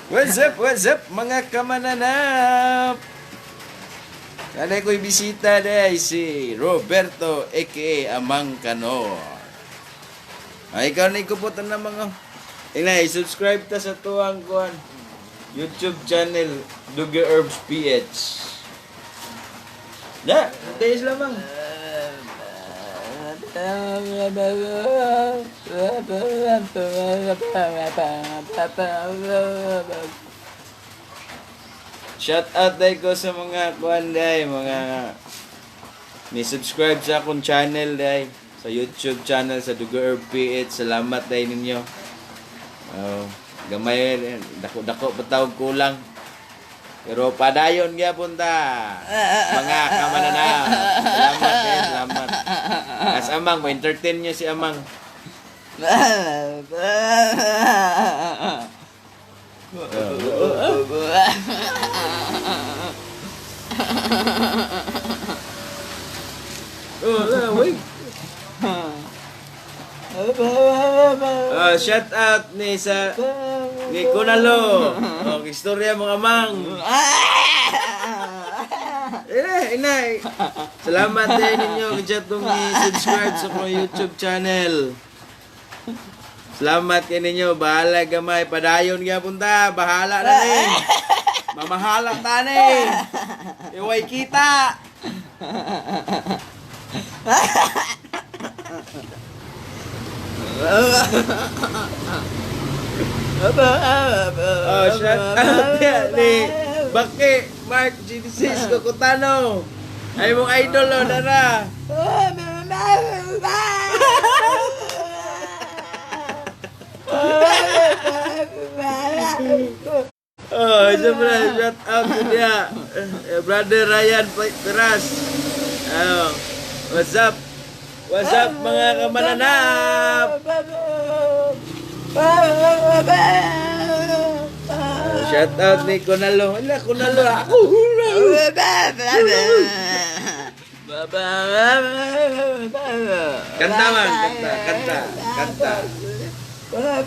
What's up mga kamananap? Kanay ko'y bisita day si Roberto aka Amang Kanor. Ay, ikaw na ikuputan na mga. Inay, subscribe ta sa tuwang kuan YouTube channel Dugi Herbs PH. Na, days lamang. Shout out day ko sa mga kuan day, mga ni subscribe sa akong channel day sa YouTube channel sa Dugo Herb PH. Salamat day ninyo. Oh, gamay dako dako pa tawag kulang. Pero padayon gyapon ta. Mga kamanana. Salamat eh, salamat. As Amang, ma-entertain niyo si Amang. Oh, wait. Oh, shout out ni sa ni Kunalo. Oh, istorya mga amang. Eh, inay. Salamat din ninyo kaya itong i-subscribe sa akong YouTube channel. Salamat kay ninyo. Bahala gamay. Padayon gyapon ta. Bahala na ni. Mamahala ta ni. Iway kita. Oh, shout out yan ni Baki Mark Genesis Kokutano. Ay mong idol oh, dara. Oh, siyempre, shout out to niya. Eh, Brother Ryan Peras. Oh, what's up? What's up mga kamananap? Oh, shout out ni Kunalo. Wala, Kunalo. Ako, Kanta man, kanta, kanta, kanta. Wala.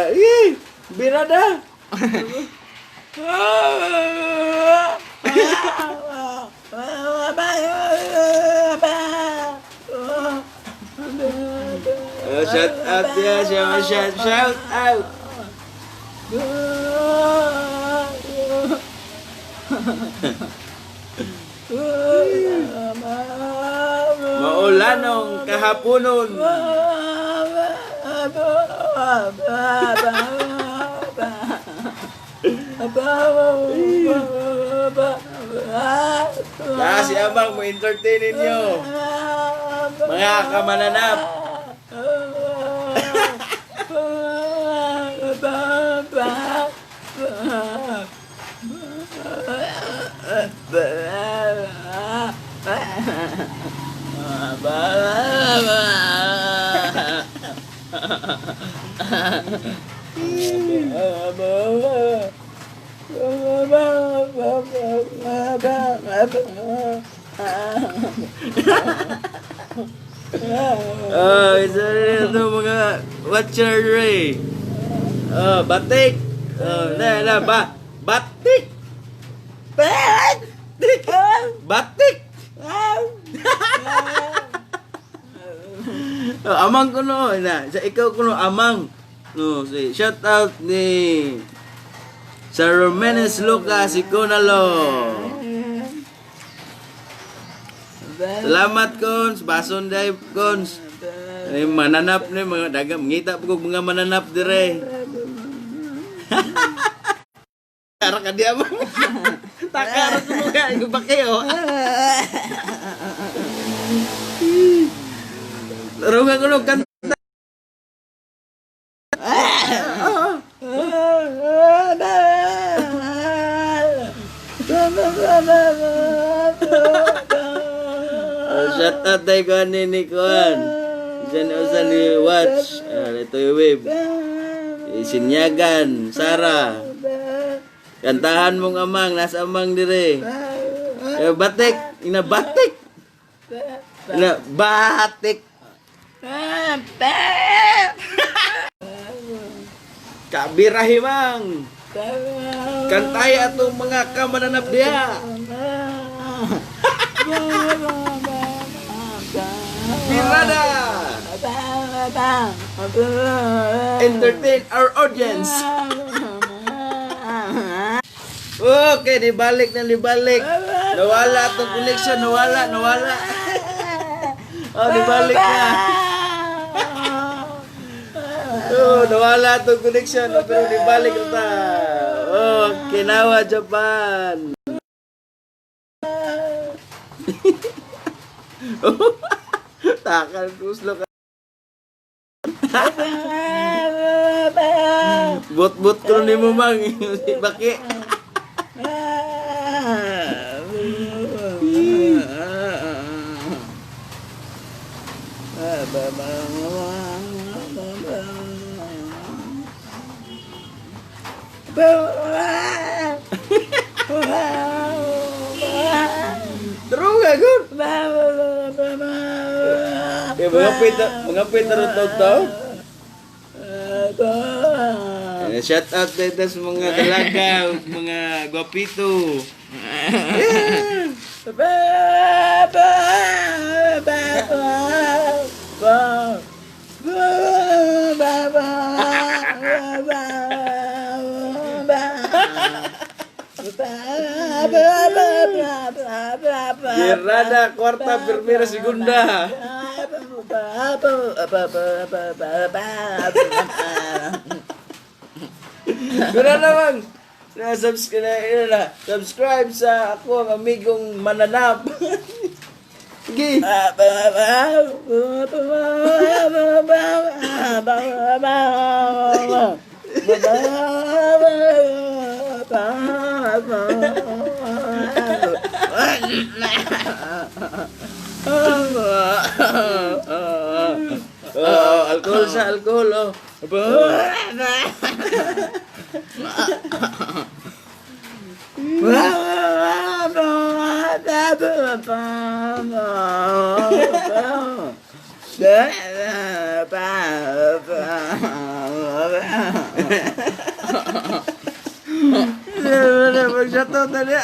Eh, birada. Oh, shout out yeah, shout, shout, shout out. Maulanong kahaponon. Na si Amang mo entertain ninyo. Mga kamananap. Oh, isa rin ito mga watcher ray. Oh, batik. Oh, na na ba batik. Batik. Batik. Oh, amang ko no, na sa ikaw ko no amang. No, si shout out ni sa Romenes Lucas si Kunalo. Salamat Cons, bason day Cons. Ay, mananap ni mga daga, ngita po kog mga mananap dire. Ara ka diya mo. Takara sa mga yung baki oh. Laro ko no kanta. Oh, Shout out tayo ko ni Kuan. Diyan usa ni Watch. Ah, ito yung wave. Sinyagan, Sara. Kantahan mong amang, nasa amang dire. Eh, batik, ina batik. Ina batik. Kabirahimang. Kantay atong mga kamananap diha. Pirada! Entertain our audience. Okay, di balik na di balik. Nawala atong connection, nawala, nawala. Oh, di balik na. Oh, nawala atong connection, oh, pero di balik na ta. Oh, Kinawa, Japan. Takal kuslo ka. Bot-bot ko ni mo mang baki. True ka gud. Eh, mga pita ron taw. Eh, shout out dito sa mga dalaga, ug mga gwapito. Gerrada cuarta primera segunda. Wala namang na subscribe na, subscribe sa ako ang amigong mananap. Sige. Oh, alcohol sa alcohol oh. Mag-shoutout na niya.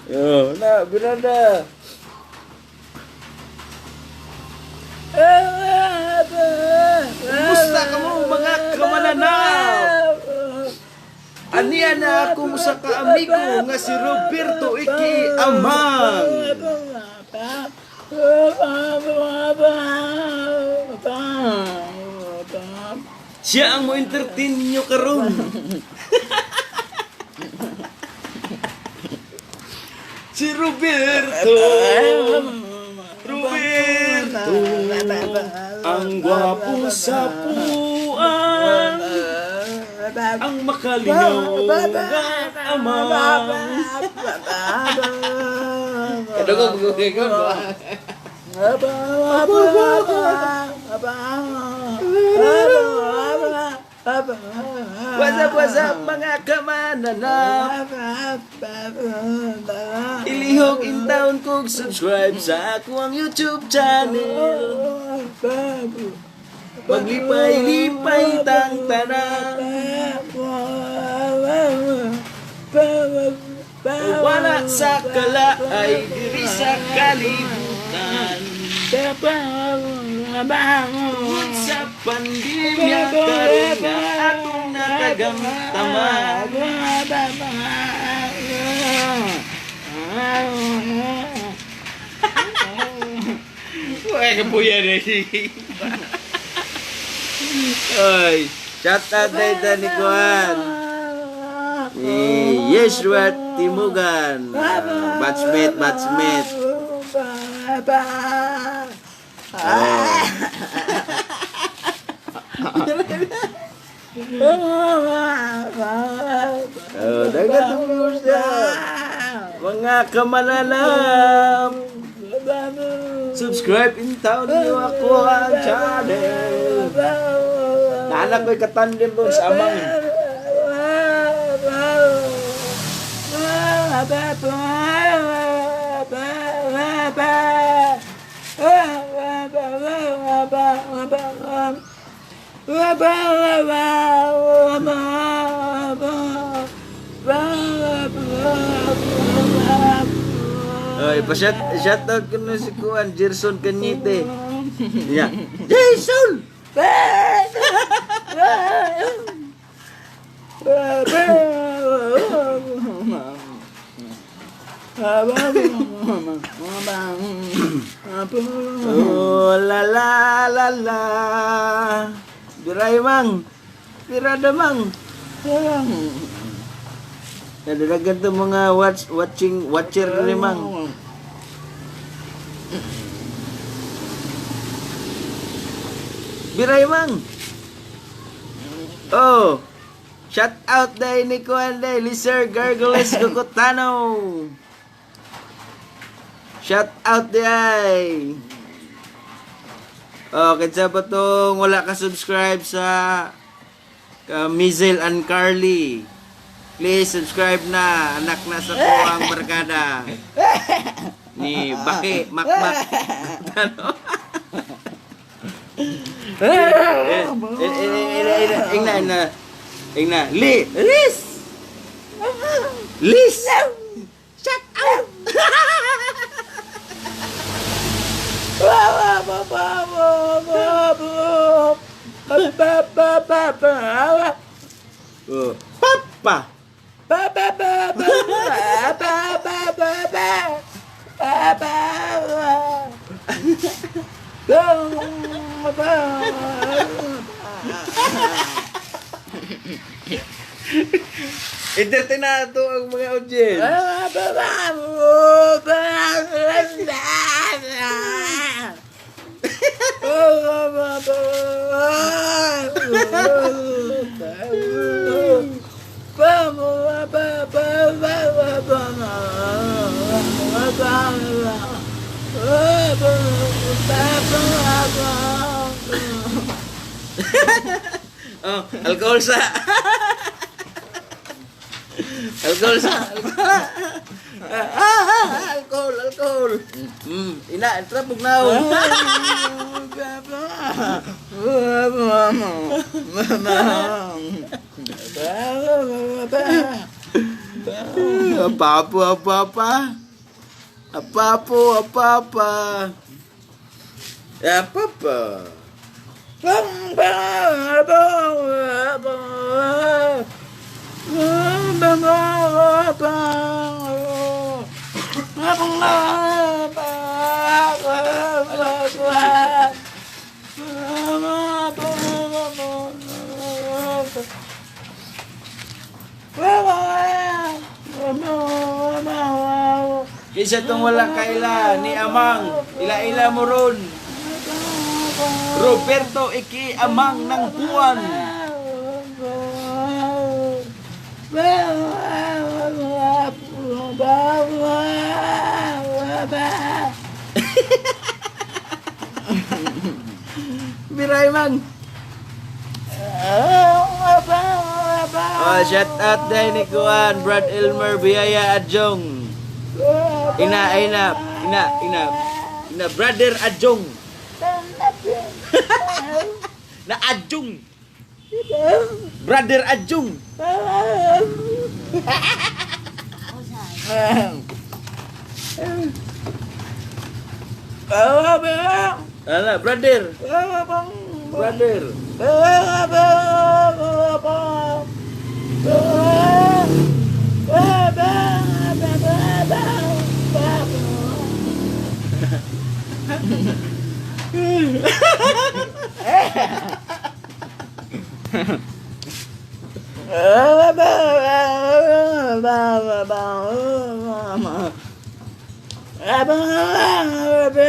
Yo, na, binada. Kumusta ka mo mga kamananaw? Aniya na ako sa kaamigo nga si Roberto Iki Amang. Siya ang mo entertain ninyo karon. Si Roberto. Roberto. Ang gwapo sa puan. Ang makalingaw nga amang. Kadugog gugol. What's up mga kamananap? Ilihok in town kog subscribe sa ako ang YouTube channel. Maglipay-lipay tang tanan. Wala sa kalaay diri sa kalibutan. Tungod sa pandemya karon nga atong nakagamtaman. Uy, kapuya na. Oy, shout out dito ni Kuan. Ni Yeshua Timugan. Batchmate, batchmate. Oh. Oh, daghan tong viewers na. Mga kamananap. Subscribe in town niyo ako ang channel. Naanak ko'y katandem doon sa amang. Oy, pa-shout shout out ko na si Kuan Gerson Cañete. Yeah. Jason! Oh, la la la la. Biray mang. Birada mang. Nadalagan to mga watching watcher ni mang. Biray mang. Oh. Shout out day ni Kuan day Lizer Gargoles Gugutano. Shout out day. Oh, kinsa ba tong wala ka subscribe sa Mizel and Carly? Please subscribe na, anak na sa kuwang barkada. Ni Baki Makmak. Gugutano. Eh, eh, eh, eh, eh, Ingna, ingna. Ingna. Li, Liz! Liz! Shut out! Oh, Papa! Entertain na ito ang mga audience. Oh, alcohol sa. Alcohol sa. Ah, ah, ah, alcohol, alcohol. Ina, trapog na. Apapo, apapa. Apapo, apapa. Apapa. Kaysa tong wala kaila ni Amang, ila-ila mo ron. Roberto Iki Amang ng Buwan. Biray man. Oh, shout out dahil ni Kuan, Brad Elmer Biyaya Adjong. Ina, ina, ina, ina, ina, brother Adjong. Na Adjong. Brother Adjong. Ala, brother. Brother.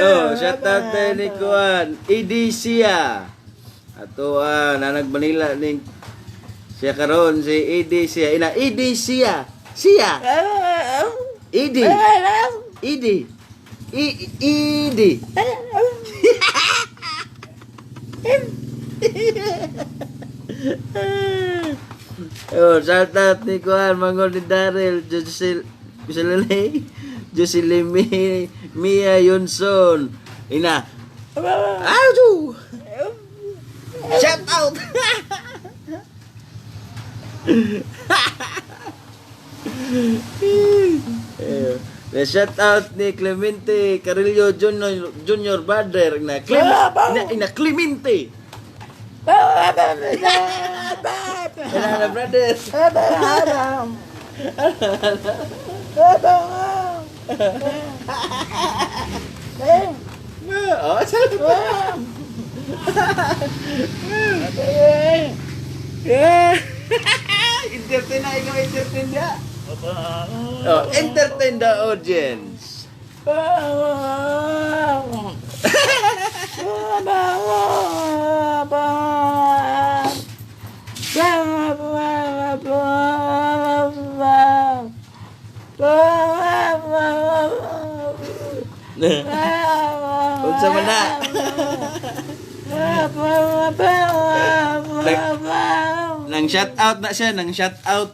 Oh, shout out tayo ni Kuan. Edisia. Ato ah, nanag Manila ning Siya karon si ED siya. Ina ED siya. Siya. ED. ED. E ED. Oh, shout out ni Kuan, Mangol ni Daryl, Jocelyn, Jocelyn, Jocelyn Mia Yunson. Ina. Ajo. Shout out. Eh, shout out ni Clemente Carillo Junior, Junior Brother na Clem, ina Clemente. Ina na brother. Oh, salamat. Yeah. Entertain na ikaw, entertain na. Oh, entertain the audience. Unsa man na? Nang shout out na siya, nang shout out.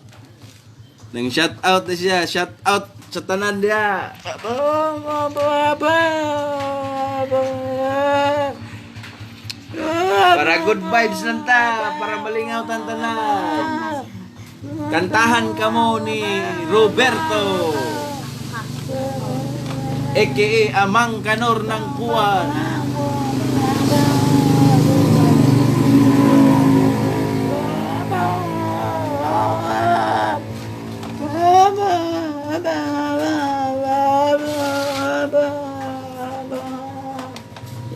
Nang shout out na siya, shout out sa tanan diha. Para good vibes lang ta, para malingaw tan tanan. Kantahan kamo ni Roberto, aka Amang Kanor ng Kuwan.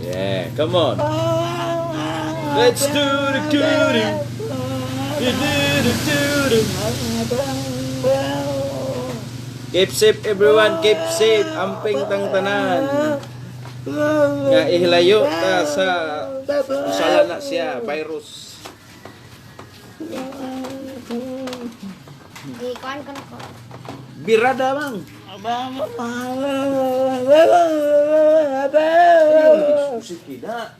Yeah, come on. Let's do the do do. Do do do do. Keep safe everyone, keep safe. Amping tang tanan. Nga ihilayo ta sa usala na siya, virus. Di kuan ko na ko. Birada bang. Sige na.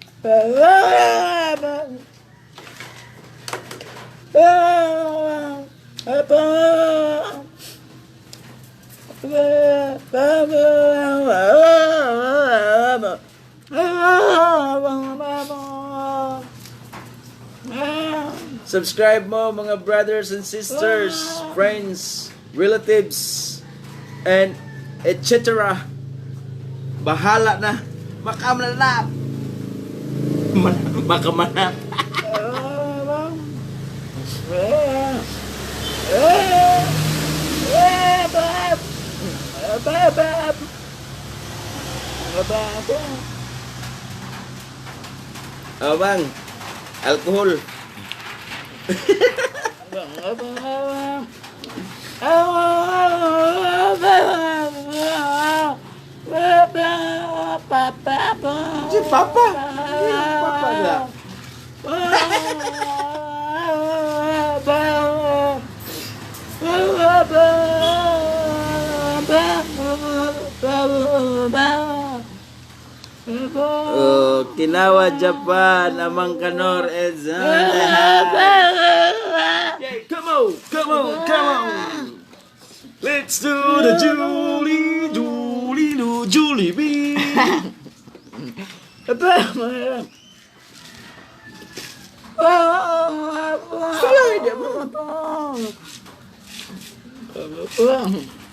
Subscribe mo mga brothers and sisters, friends, relatives, and etc. Bahala na. Makamanap. Makamanap. Oh, bang. Alcohol. Si Papa. Si Papa na. Oh, Kinawa, Japan, Amang Kanor is on the house. Yeah, come on, come on, come on. Let's do the Julie, Julie, Lu, Julie B.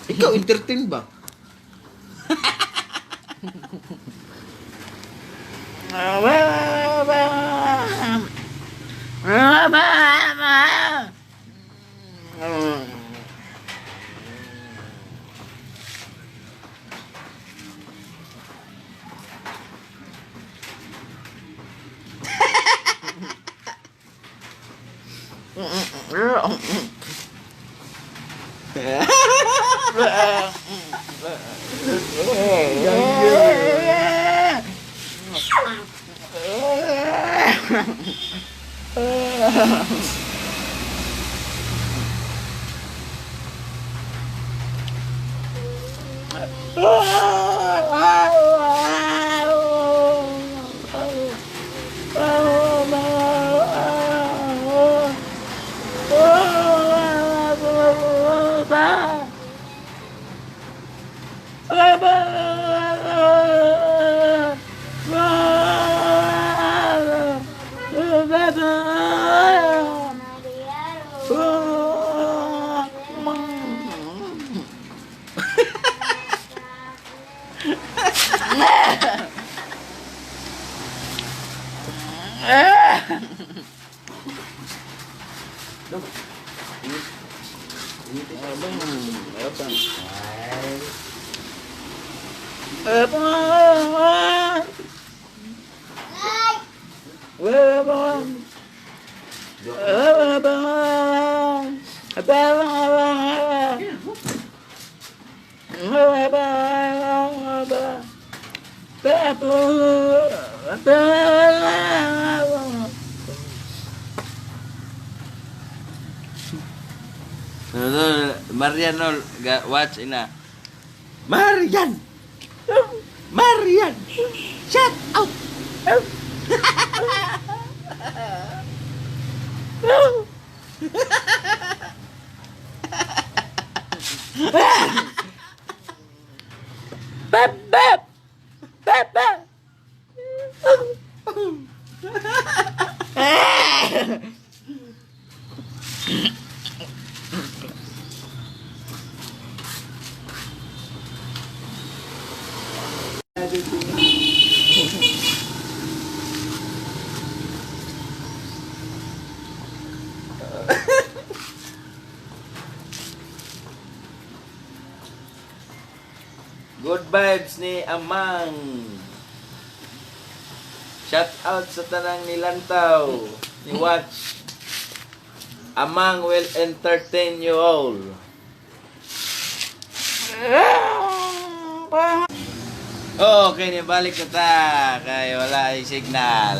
Ikaw, entertain ba? Marian, no, watch ina. Marian! Marian! Shut up! Good vibes ni Amang. Shout out sa tanang nilantaw ni watch. Amang will entertain you all. Oh, okay, ni balik na ta kay wala ay signal.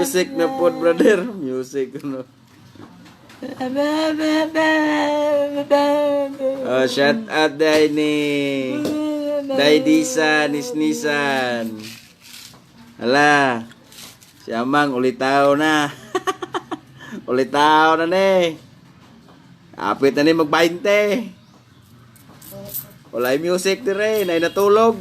Music na pod, brother. Music no. Oh, shout out dai ni Dai Disa Nisnisan. Hala. Si Amang ulitaw na. Ulitaw na ni. Apit na ni mag 20. Walay music dire, nay natulog.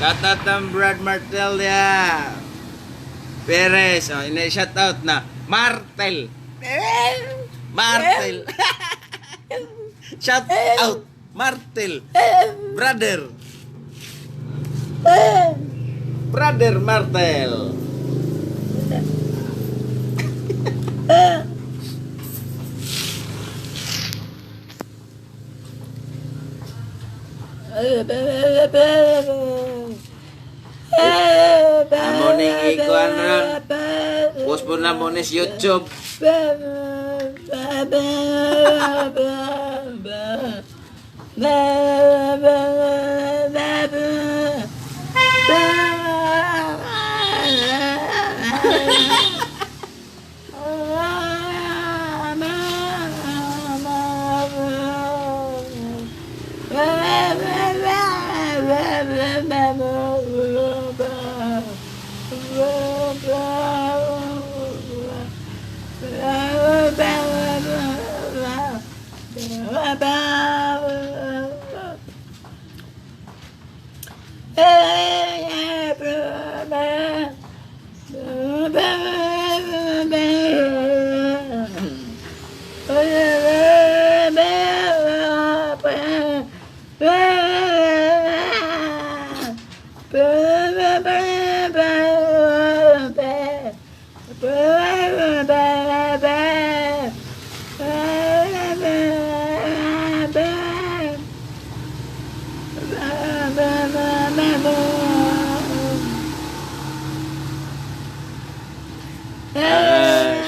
Shout out ang Brad Martel ya. Perez, oh, ina shout out na Martel. Martel. Shout out Martel. Brother. Brother Martel. Amo ning ikuan ron. Post po na mo ni sa YouTube.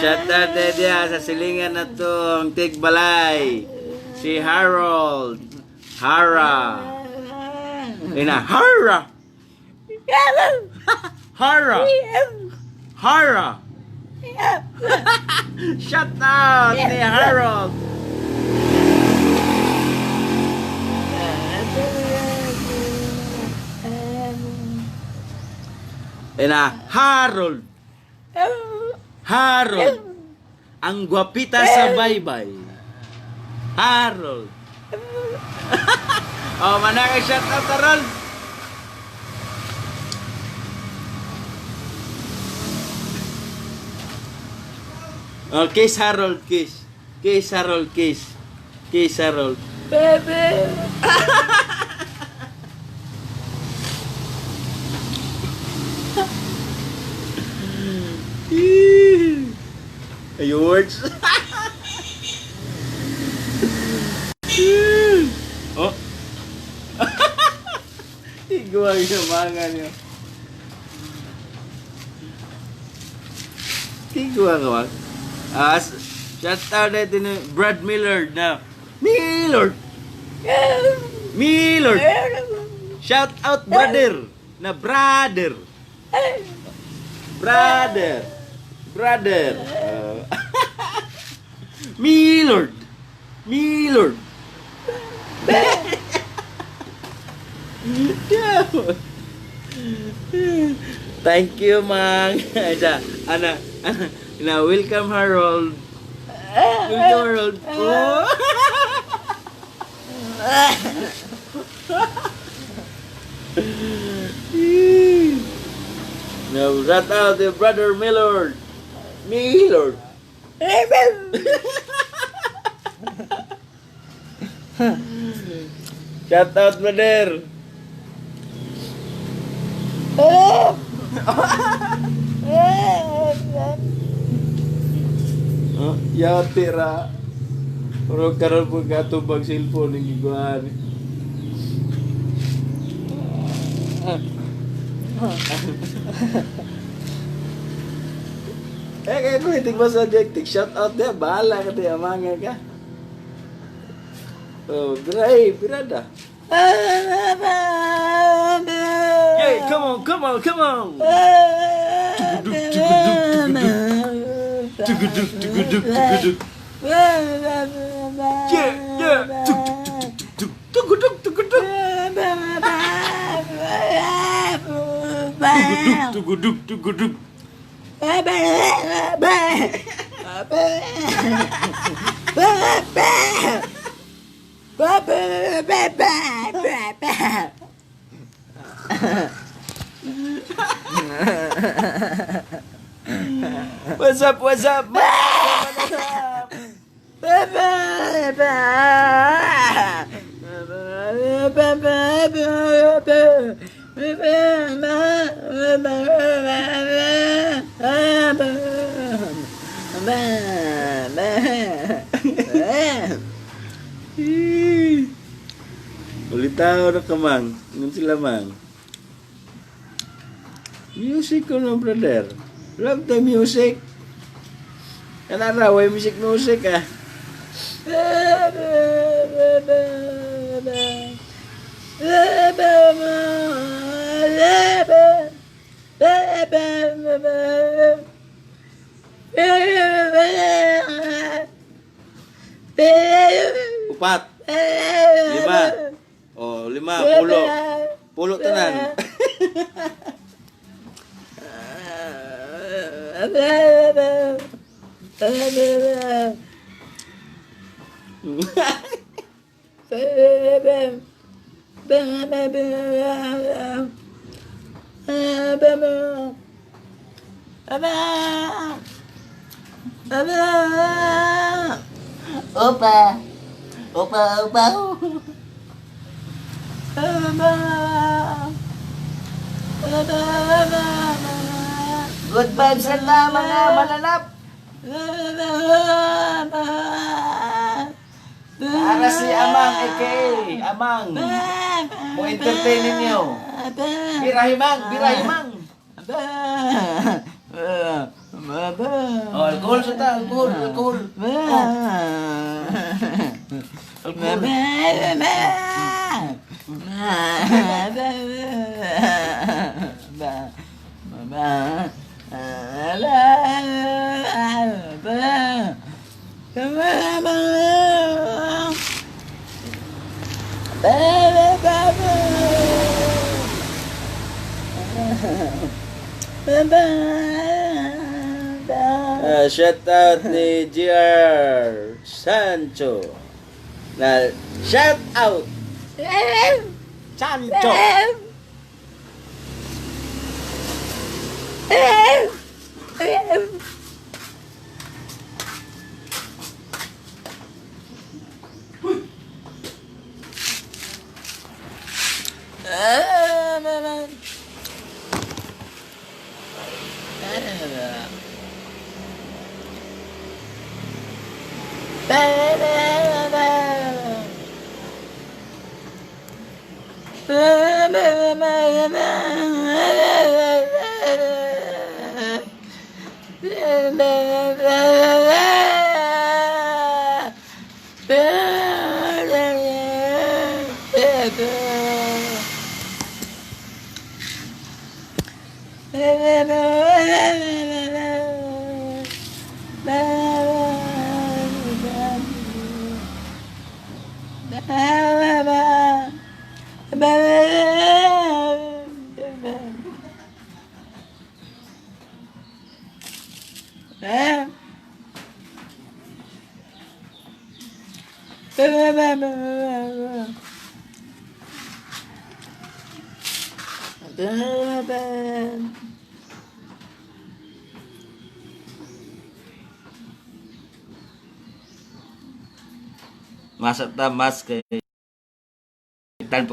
Shout out diya sa silingan na tong Tigbalay. Si Harold Hara. Ina Hara. Hara. Hara. Shout out ni Harold. Ina Harold. Harold. Ang gwapita sa baybay. Harold. Oh, manaka shout out Harold. Oh, kiss Harold, kiss. Kiss Harold, kiss. Kiss Harold. Baby. Are you words? Oh. Igwa yung mga niyo. Igwa ka ba? Ah, shout out natin ni Brad Millard na. Millard! Millard! Shout out brother! Na brother! Brother! Brother! Millard! Millard! Yeah. Thank you, Mang. Isa, ana, ana, na welcome Harold. Welcome Harold. Oh. Now, shout out to brother Millard. Millard. Shout out, brother. Oh, yati ra. Pero karon po katubag cellphone ng giguan. Eh, kaya ko hindi ba sa objective shout out dia, bahala ka diya, mga ka. Oh, biray, birada. Yeah, come on, come on, come on. Tuguduk, tuguduk, tuguduk. Tuguduk, tuguduk, tuguduk. Yeah, yeah. Tuk, tuk, tuk, tuk, tuk. Tuguduk, tuguduk. Tuguduk, tuguduk, tuguduk. What's up, what's up? What's up? Ulitaw na ka, mang. Ngun sila, mang. Music ko no, brother. Love the music. Kanara, way music music ah. Upat. Lima. Oh, lima. Pulo. Pulo tanan. Opa! Opa, opa! Good vibes na mga mananap. Para si Amang, aka Amang. Mo entertain ninyo. Birahimang, birahimang. Oh, alcohol sa ta, alcohol, alcohol. Oh. Alcohol. Shout out ni GR Sancho. Na shout out Sancho. Masa ta mas kay tan.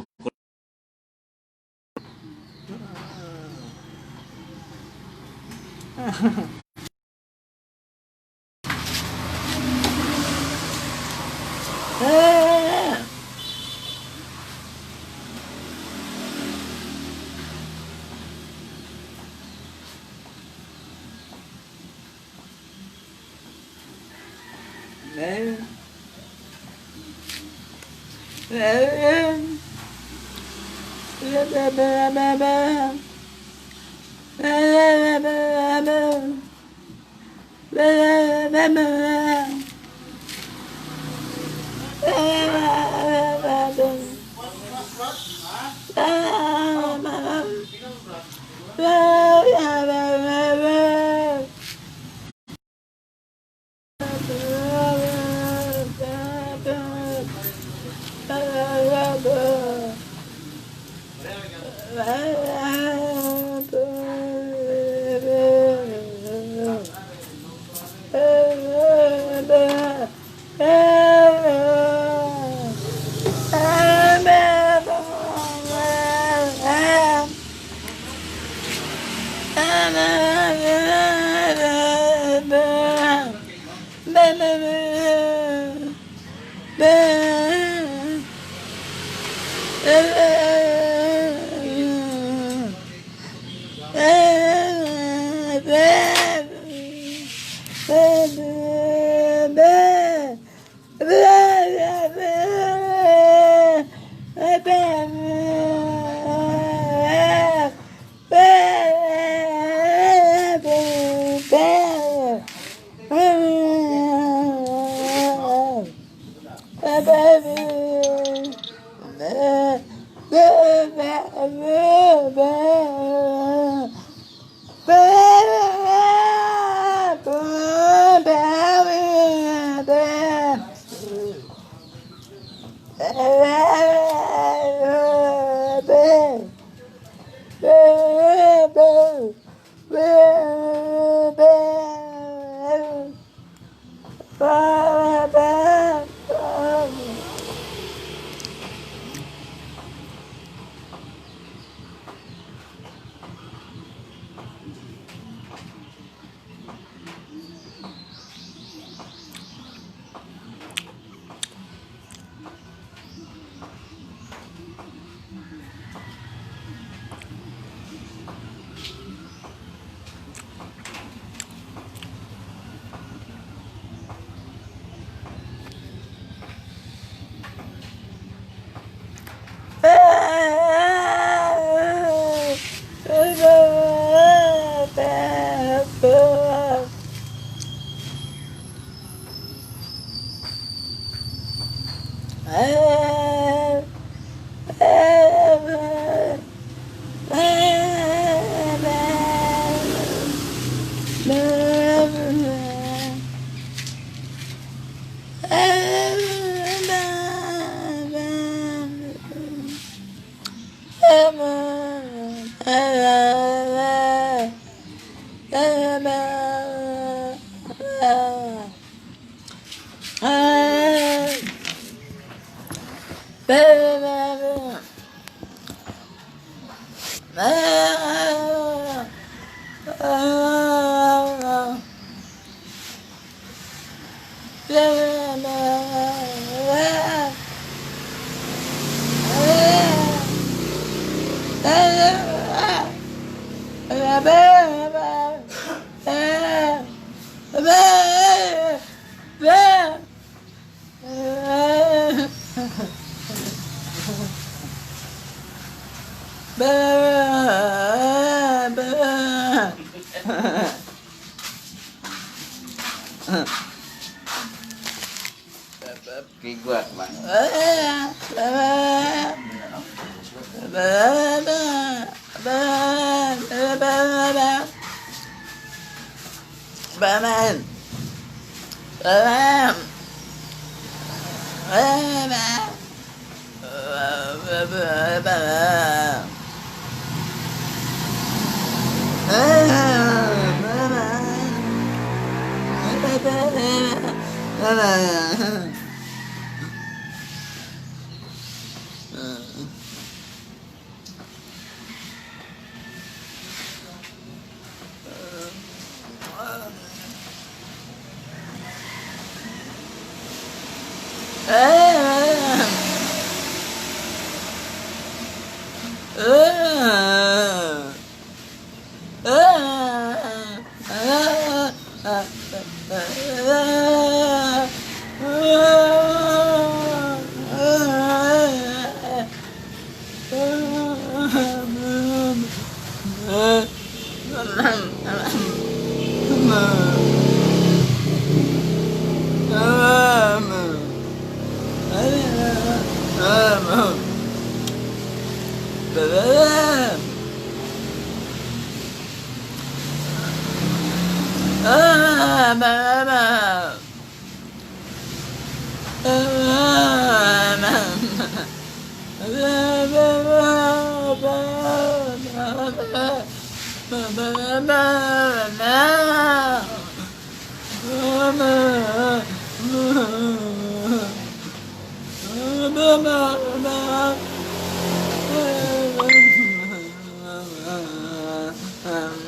Kigwat man.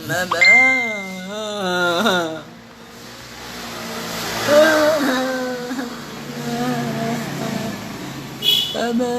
Mama. Mama.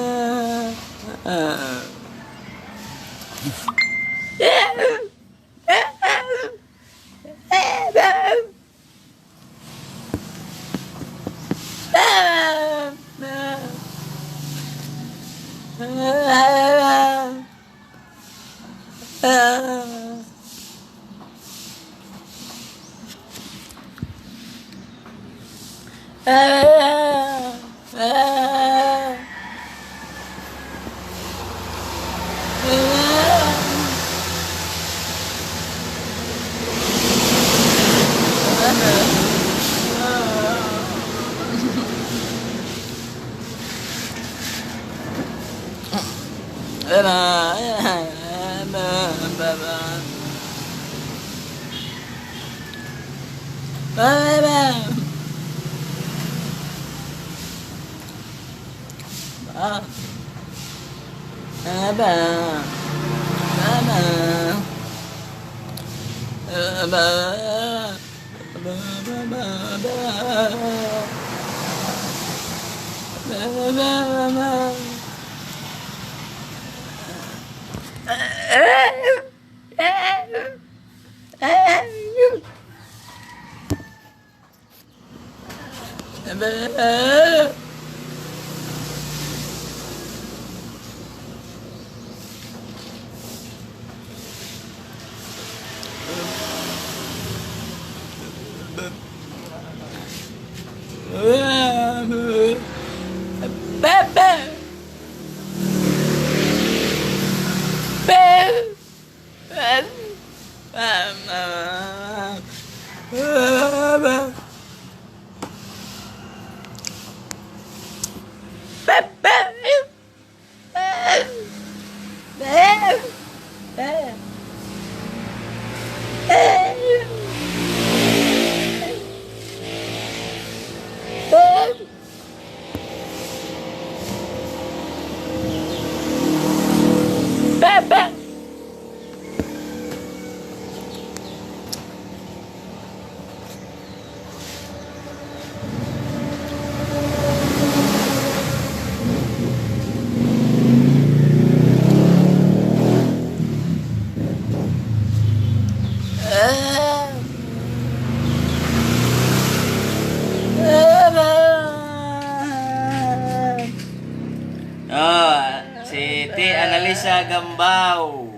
Si T. Analisa Gambao.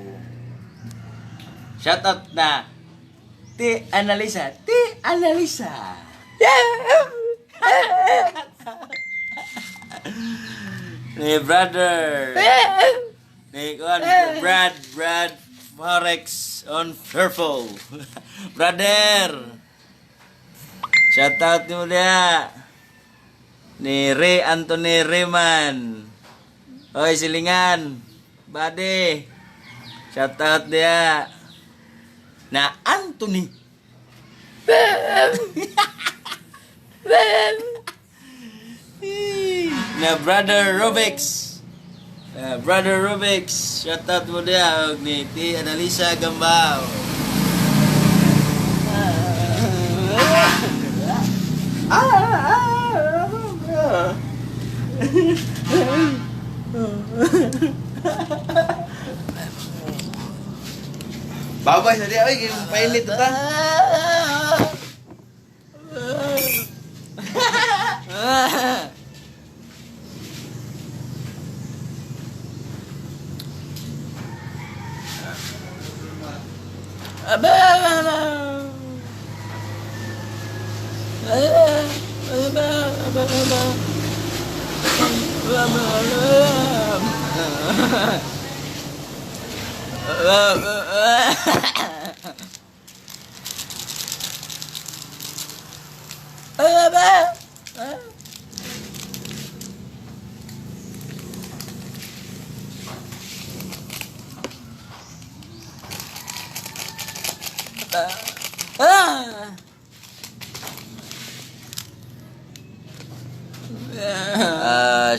Shout out na T. Analisa. T. Analisa. Ni brother. Ni kuan Brad Forex on Purple. Brother. Shout out ni mo diha. Ni Ray Anthony Rayman. Oy, silingan. Buddy. Shout out diha. Na Anthony. Na Brother Rubix. Brother Rubix. Shout out mo diha og ni T. Analisa Gambao. Babay sa diha oy, painit ta.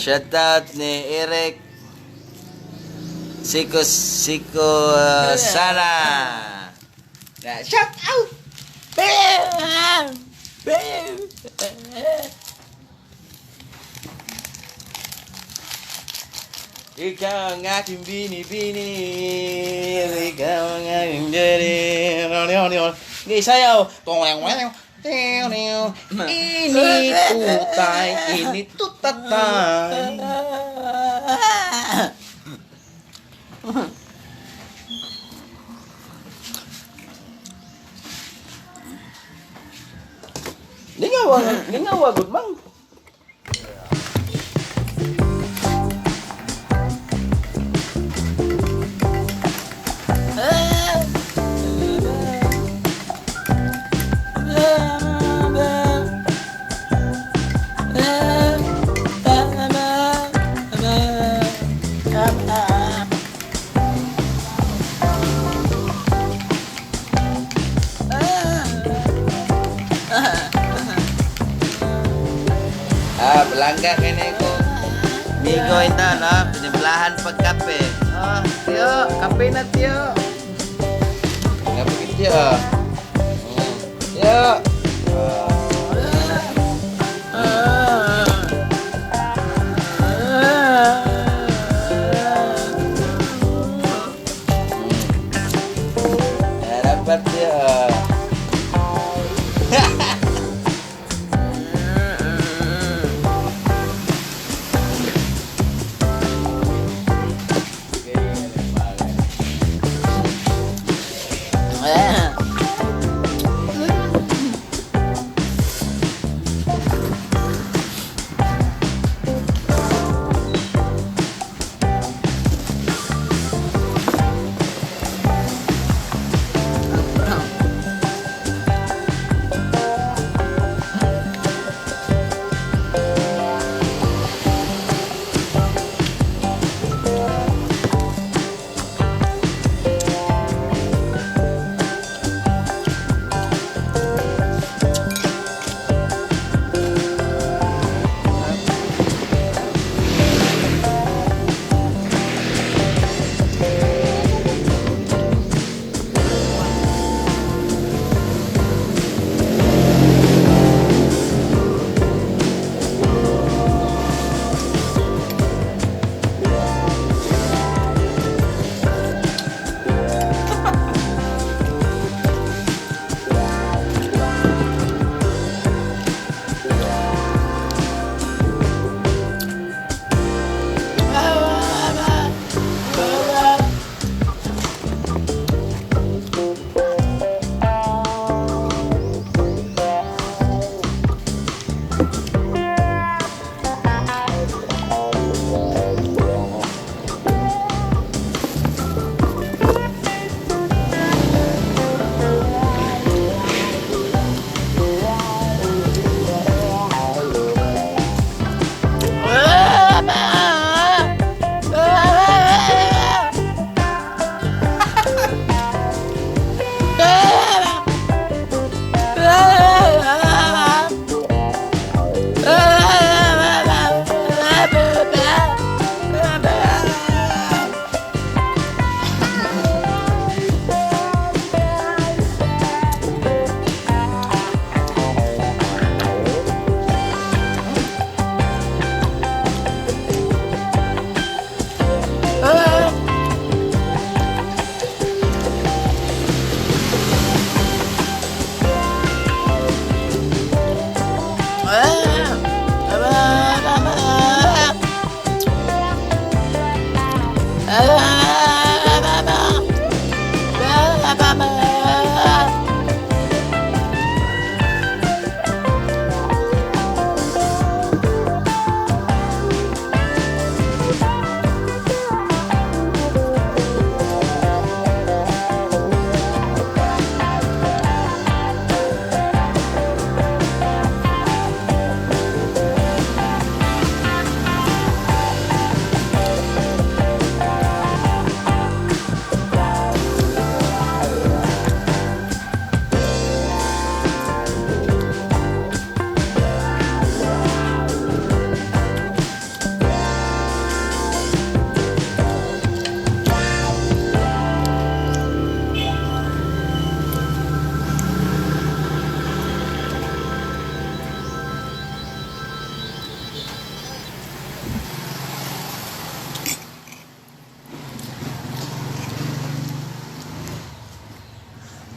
Shout out ni Eric Siko Siko Sara. Shout out! Ikaw ang aking binibini. Ikaw ang aking bini. Hindi, sayaw. Ini tutay, ini tutatay. Lingawa, lingawa, good mang. Ah, balangga kay ko. Migo ita, no? Piniblahan pagkape. Ah, tiyo, kape na tiyo. Kape ka tiyo. Tiyo. Dapat tiyo.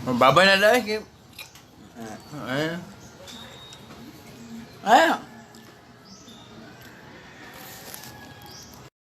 Babay na dai. Ah. Ay. Ay.